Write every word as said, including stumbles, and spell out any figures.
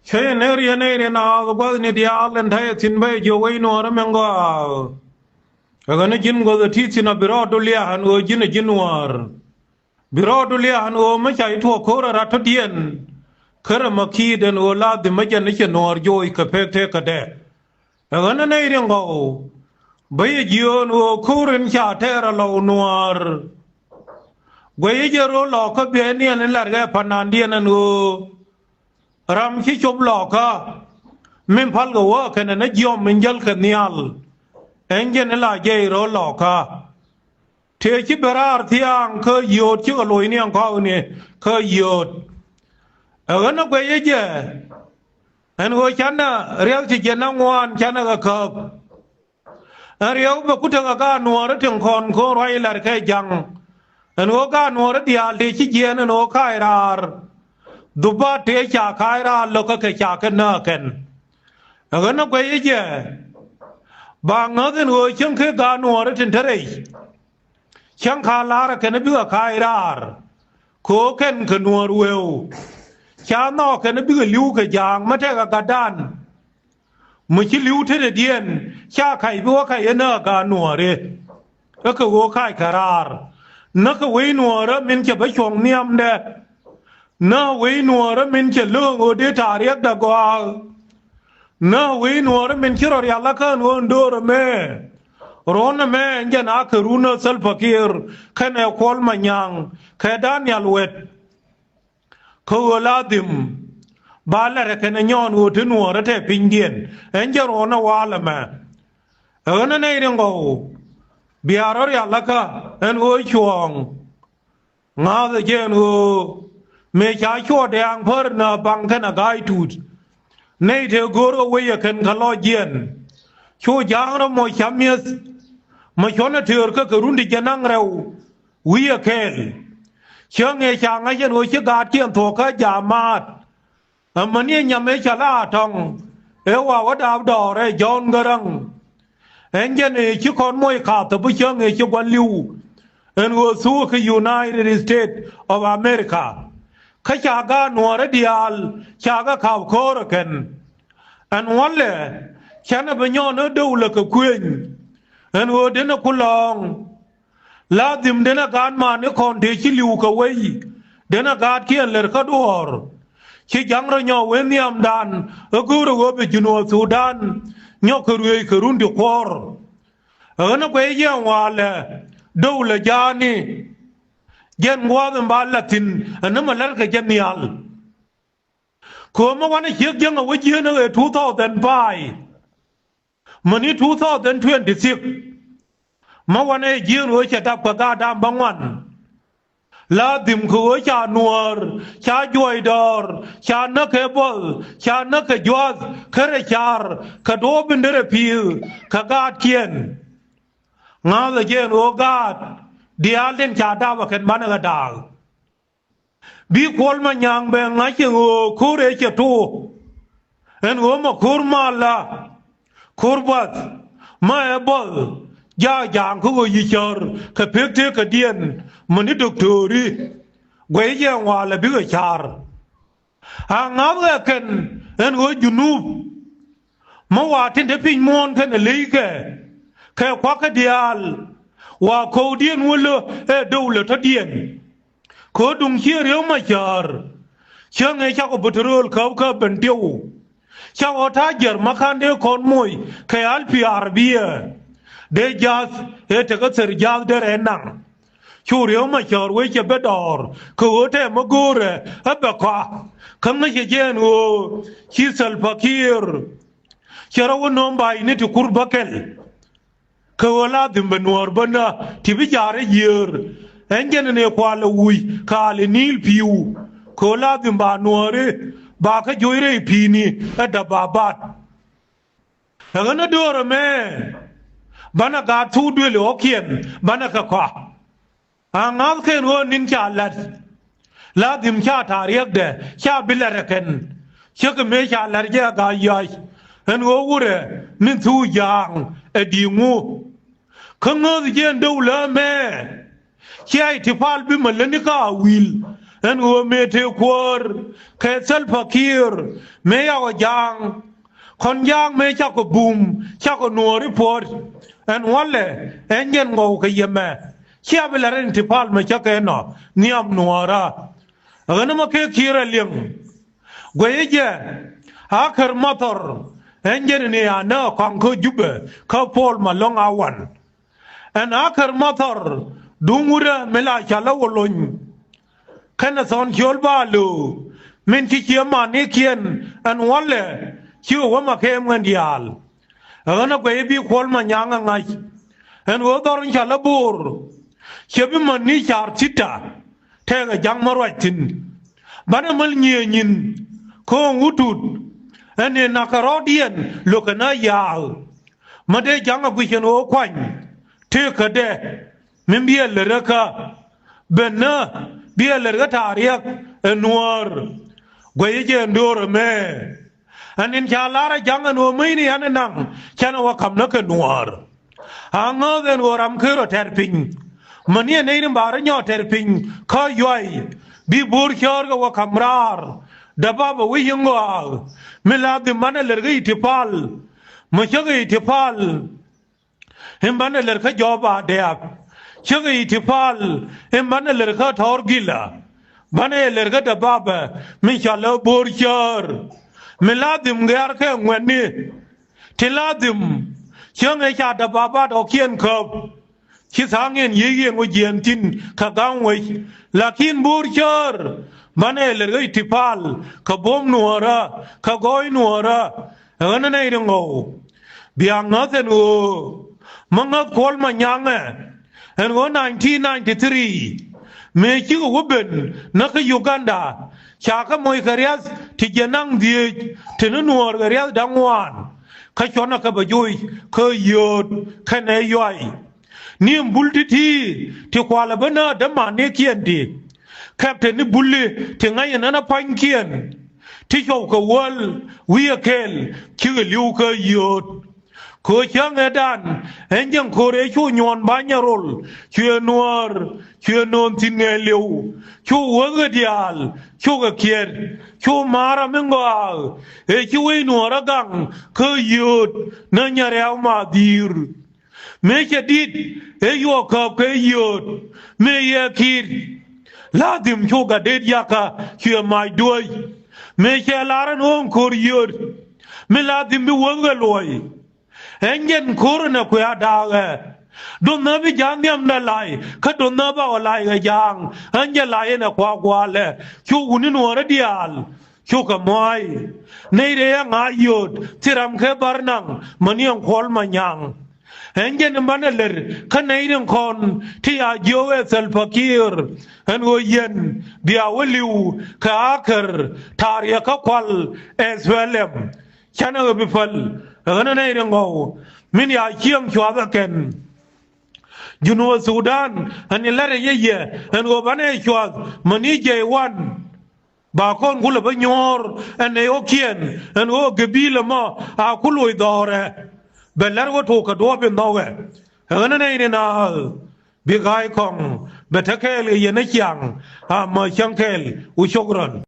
Cä yɛ ner yɛ ner yɛ naath gua̱thni diaal ɛn ta̱yɛ thi̱n bä yɛ jiök wec nuäärä mɛn gɔaa. Ɛ ɣän ɛ ji̱n guäth ɛ ti̱i̱ thi̱n a bi rɔɔdu lia̱a̱n ɣöö ji̱n ɛ ji̱n nuäär. Bi rɔɔdu lia̱a̱n ɣöö mi ca i̱ tuɔɔk ko̱r ɛ rat tɔ̱diɛn. Kärɛ ma ki̱i̱t ɛn ɣöö la dhim ɛ jɛn i̱ cɛ nuäär joc kɛ pek tëëkädɛ. Ɛ ɣän ɛ nɛy riŋ gɔw. Bä yɛ jiöön ɣöö ko̱r in ca tɛɛr a lɔw nuäär. Guɛy i̱ jɛ ro̱o̱ lɔɔkä biɛɛniɛn in la̱rkɛ panandiɛn ɛn ɣöö ram ci cop lɔɔkä. Min pälkɛ wä kɛnɛ ni jiɔm min jäl kɛ nhial. Ɛn jɛn in la jɛy ro̱o̱ lɔɔkä. Tëë ci ben raar thia̱a̱ŋ kä yio̱o̱t cikɛ loc ni ɛn kɔaani kä yio̱o̱t. Ɛ ɣän ɛ guɛc ɛ jɛ. Ɛn ɣöö canɛ riɛk ti jɛ na ŋuan canɛ kɛ käp. Ɛn riɛk bɛ ku tekɛ gaat nuɔɔri tin kɔn ko̱n ruac ilat kɛ ja̱ŋ. Ɛn ɣöö gaat nuɔɔri diaal tëë ci jiɛɛn ɛn ɣöö ka̱a̱c raar. Dhubat tëë ca ka̱a̱c raar lo̱kä kɛ ca kɛ nääk kɛn. Ɛ ɣän ɛ guɛc ɛ jɛ. Ba ŋäth ɛn ɣöö cäŋ kɛ gaat nuɔɔri tin te rɛy. Cäŋ ka̱n la̱rä kɛn bikɛ ka̱a̱c raar. Ko̱ kɛn kɛ nuäär wëëu. Ca nhɔk kɛn bikɛ li̱w kɛ ja̱a̱ŋ mi tɛkɛ gatdan. Mi ci li̱w tetdädiɛn ca ka̱c bi wä ka̱c ɛ nääk gaat nuääri. Ɛ kɛ ɣöö ka̱c kɛ raar. Näkɛ wec nuäärä min cɛ bä cuɔ̱ŋ nhiamdɛ. Näk wec nuäärä min cɛ lööŋ ɣöö dee ta̱a̱ riɛkdɛ gɔaa. Näk wec nuɔɔri min ci rɔ rial la kään ɣöö do̱r ɛmɛ. Ruɔ̱n ɛmɛ ɛn jɛn a kɛ run ɛ Salva Kiir kɛnɛ Kuɔl Manyaŋ kɛ Daniel Wet. Kä ɣöö la dhim ba lɛrɛ kɛnɛ nyɔɔn ɣöö te nuɔɔri tɛ pinydiɛn. Ɛn jɛn ruɔ̱n ɛ wal ɛmɛ. Ɛ ɣän ɛ nɛy riŋ gɔw. Bia rɔ rial la kä ɛn ɣöö cuɔ̱ɔ̱ŋ. Ŋa̱thɛ jɛ ɛn ɣöö mëë ca cuɔt dɛ̈ɛ̈ŋ pär nä baŋ kɛnɛ ga̱a̱c tuut. Nɛy tëë go̱o̱r ɣä wec ɛ kɛn kä lɔc jiɛn. Cu ja̱a̱ŋ rɔ mɔ ca mi̱eth. Mɔ cuɔ̱nɛ tëër kä kɛ run ti jɛ naŋ rɛw. Wi̱i̱ ɛ kɛɛl. Cäŋ ëë ca ŋa̱c ɛn ɣöö ci gaatkiɛn thuɔ̱k kä jaamaat. Amäni ɛ nyam ëë cɔal a Atɔŋ ëë wa wä daap dɔɔr ɛ Jɔ̱ɔ̱n Gäräŋ. Ɛn jɛn ëë ci kɔn moc kath ɛ bi cäŋ ëë ci gua̱n li̱w. Ɛn ɣöö thuuk kä United States of America. Kä ca gaat nuɔɔrä diaal ca kɛ ka̱p ko̱o̱r ɛ kɛn. Ɛn wälɛ canɛ bi nyɔɔn ɛ döw lɛ kɛ kuëny. Ɛn ɣöö denɛ ku lɔ̱ɔ̱ŋ. La dhim denɛ gaat man i̱ kɔn tëë ci li̱w kɛ wei. Denɛ gaatkiɛn lɛr kä duɔ̱ɔ̱r. Ci ja̱ŋ rɔ nyɔk wen nhiamdan ɛ go̱o̱rɛ ɣöö bi Junub Thudan nyɔk kɛ ruëëc kɛ run ti kuɔ̱r. Ɛ ɣän ɛ guɛy jiɛn walɛ döw lɛ ja̱a̱ni. Jɛn gua̱a̱th in ba la̱t thi̱n ɛ ni mɛ la̱rkɛ jɛ nhial. Köömä wanɛ ciek jiäŋ a wä jieen ɛ ɣöö two thousand five. Mäni two thousand twenty-six. Mä wanɛ jieen ɣöö cɛ dap kɛ gaat da̱a̱m bäŋuan. La dhim kɛ ɣöö ca nuäär, ca juɔc dɔɔr, ca näk kɛ buɔth, ca näk kɛ jua̱th, kä rɛ ca̱r, kɛ duɔ̱ɔ̱p in derɛ pi̱i̱th, kɛ gaatkiɛn. Ŋa̱thɛ jɛ ɛn ɣöö gaat diaal tin ca dap ɛ kɛn banɛ kɛ da̱a̱k. Bi Kuɔl Manyaŋ bɛ ŋa̱c ɛn ɣöö ko̱r ëë cɛ tok. Ɛn ɣöö mɔ ko̱r mal la ko̱r buath ma ɛ buɔth jaak ja̱a̱ŋ kä ɣöö yi cär kɛ pek tëëkädiɛn mäni doktoori. Guɛy jɛ ɛn walɛ bikɛ ca̱r. A ŋa̱thkɛ kɛn ɛn ɣöö Junub. Mä wa tin te piny muɔ̱ɔ̱n kɛnɛ leykɛ kɛ kuakä diaal. Wa ko̱o̱kdiɛn wä lö ɛ döw lɛ tɔ̱diɛn. Kɛ ɣöö duŋ cië Riek Machar. Cäŋ ëë cakɔ bä te rööl käp kä ben tiw. Cakɔ ta̱a̱ jiɛr ma ka̱n dee kɔn moc kɛ alpi arabiɛ. Dee ja̱th ëë tekä thɛr ja̱th derɛ naŋ. Cu Riek Machar wee cɛ ben dɔɔr kɛ ɣöö tɛmɛ go̱o̱rɛ ɛ bɛ kɔa. Kä ŋäcɛ jɛ ɛn ɣöö ci Salva Kiir. Cɛ rɔ wä nööm ba ini ti kur bäkɛl. Kɛ ɣöö la dhim bɛ nuäär bä nä ti bi ja̱a̱r ɛ yiëër. Ɛn jɛn ɛn ëë kualɛ wuc kaal ɛ ni̱i̱l pi̱i̱w. Kɛ ɣöö la dhim ba nuääri ba kä joc rɛy pi̱i̱ni ɛ däp ba bat. Ɛ ɣän ɛ döör ɛmɛ. Banɛ gaat thuk duëli ɣɔ̱kiɛn banɛ kɛ kɔa. A ŋa̱thkɛn ɣöö ni̱n ca la̱t. La dhim ca ta̱a̱ riɛkdɛ ca bi la̱t ɛ kɛn. Cä kɛ mëë ca la̱t jɛ a ga̱a̱c ya̱c. Ɛn ɣöö wurɛ ni̱n thuk ja̱a̱ŋ ɛ di̱i̱ŋu. Kä ŋääth jiɛn döw läämɛ. Cia i̱ ti pal bi mɛ lätni kä a wi̱i̱l. Ɛn ɣöö mëë tëë kuäär kɛ Salva Kiir mëë yakɔ ja̱a̱ŋ. Kɔn ja̱a̱ŋ mëë cakɔ bum, cakɔ nuɔɔri puɔ̱t. Ɛn walɛ ɛn jɛn ŋɔw kɛ yɛmɛ. Cia bi la̱r ɛn ti pal mɛ cakɛ nɔ nhiam nuɔɔra. Ɣän ɛmɔ kɛ Kiir ɛ liŋ. Guɛyɛ jɛ a kär mathɔr ɛn jɛn ni a nä kɔaŋ kä Jubɛ kä Paul Malong a wan. Ɛn a kär mathɔr duŋ wurɛ mi la ca lä wä lony. Kɛnɛ thɔn ciöl ba lo̱o̱ min ci cië manikiɛn ɛn wälɛ ci wä wä ma kɛɛm ŋɛn diaal. Ɣän a guɛy bi Kuɔl Manyaŋ a ŋa̱c ɛn ɣöö dhɔr in ca lä bo̱o̱r. Cɛ bi mäni ca̱r thita tɛɛkɛ ja̱ŋ mä ruac thi̱n. Banɛ mäl nyiëë nyin kɔɔŋ wutut ɛn in nakä rɔɔdiɛn lo̱kɛ na ya̱a̱k. Mä dee ja̱ŋ a guic ɛn ɣöö kuany tëëkädɛ. Min biɛ lät kä ben nä biɛ lät kä ta̱a̱ riɛk ɛ nuäär. Guɛyä jɛ ɛn do̱r ɛmɛ ɛn in ca lar ɛ ja̱ŋ ɛn ɣöö mäcni ɛn ɛ naŋ cɛn ɛ wä ka̱m nä kɛ nuäär. A ŋääth ɛn ɣöö ram ker ɔ tɛr piny. Mäni ɛ nɛy rin ba rɔ nyɔɔk tɛr piny kä yuay bi bo̱o̱r cäär kɛ wä ka̱m raar. Däbap ɛ wec yiŋ ɣɔaa mi la dhim banɛ lät kä itipal. Mä cäk itipal. In banɛ lät kä jɔɔp a dɛ̈ɛ̈k. Cäk itipal in banɛ lät kä tɔ̱r gilä. Banɛ lät kä däbapɛ mi ca lä bo̱o̱r cäär. Mi la dhim gɛ̈ɛ̈r kɛ ŋuɛ̈tni. Ti la dhim cäŋ ëë ca däbap a dɔ̱kiɛn käp. Ci tha̱a̱ŋ in yiëë yiëë ŋuc jiɛɛn thi̱n kɛ ga̱ŋ wec. Lakin bo̱o̱r cäär banɛ lät kä itipal kɛ buɔ̱m nuɔ̱ɔ̱rä kɛ gɔɔy nuɔ̱ɔ̱rä. Ɣän ɛ nɛy ri ŋɔw bia ŋäth ɛn ɣöö mä ŋäth Kuɔl Manyaŋɛ ɛn ɣöö nineteen ninety-three mëë cikɛ wä ben näk kä Uganda. Ca kɛ moc kɛ riath ti jiɛ naŋ dhieec ti ni nuɔɔr kɛ riath da̱ŋ ŋuan. Kä cuɔnɛ kɛ bɛ joc kä yio̱o̱t kɛnɛ yuay. Ni ɛn bul ti̱ti̱ ti kualɛ bä näätdä manikiɛn ti. Kɛp te ni buli ti ŋa̱c ɛn ɛn a pa̱nykiɛn ti cuɔp kɛ wäl wi̱i̱ ɛ kɛl cikɛ li̱w kä yio̱o̱t. Kɛ ɣöö cäŋ ëëdan ɛn jɛn ko̱r ëë cu nyuɔ̱ɔ̱n ba̱nyɛ rol cuɛ nuäär cuɛ nööŋ thi̱n ŋɛɛliw. Cu wäth kɛ diaal cukɛ kiɛt cu ma̱a̱r ram in gɔaa ëë ci wec nuäärä gaŋ kä yio̱o̱t. Nä nyɛ rɛ̈ɛ̈u ma dhi̱i̱r. Mëë cɛ di̱t ëë yuɔk kääp kɛ yio̱o̱t mëë yɛ ki̱i̱t. La dhim cu gat det yakä cuɛ mac duäc. Mëë cɛ lar ɛn ɣöö ɛn ko̱r yio̱o̱t mi la dhim bi wäth kɛ luɔ̱c. Ɛn jɛn ko̱r ɛn ɛ kuɛ a da̱a̱kɛ. Do̱n nhääp i̱ ja̱a̱ŋ nhiamdɛ la̱y kä do̱n nhääp a ɣɔ̱ la̱y kɛ ja̱a̱ŋ. Ɛn jɛ la̱y ɛn ɛ kua̱ gua̱a̱lɛ. Cu wuni nuɔ̱ɔ̱rä diaal cukɛ mua̱a̱c. Nɛy rɛy ɛ ŋa̱a̱c yio̱o̱t thil ram kɛ bär naŋ mäni ɛn Kuɔl Manyaŋ. Ɛn jɛn in banɛ lät kä nɛy rin kɔn ti a jiök ɛ Salva Kiir ɛn ɣöö yɛn bia wä li̱w kɛ a kär ta̱a̱ riɛk kä kual ɛ thuɛl ɛm. Canɛ ɣä bi päl ɣän ɛ nɛy rin ŋɔw min ya cieŋ cuath ɛ kɛn. Junub Sudan ɛn in lät ɛ yɛ yɛ ɛn ɣöö banɛ cuath mäni jɛy wan. Ba kɔn kulɛ bä nyuɔ̱ɔ̱r ɛn nɛy ɣɔ̱kiɛn ɛn ɣöö gɛ bi̱i̱l ɛmɔ a ku loc dhɔrɛ. Bɛ lɛr wä tok kɛ duɔ̱ɔ̱p in nhɔkɛ. Ɛ ɣän ɛ nɛy rin a bi ga̱a̱c kɔŋ bɛ te kɛɛl kɛ yɛn ɛ ciaŋ. A mä cäŋ kɛɛl wu cok rɔn.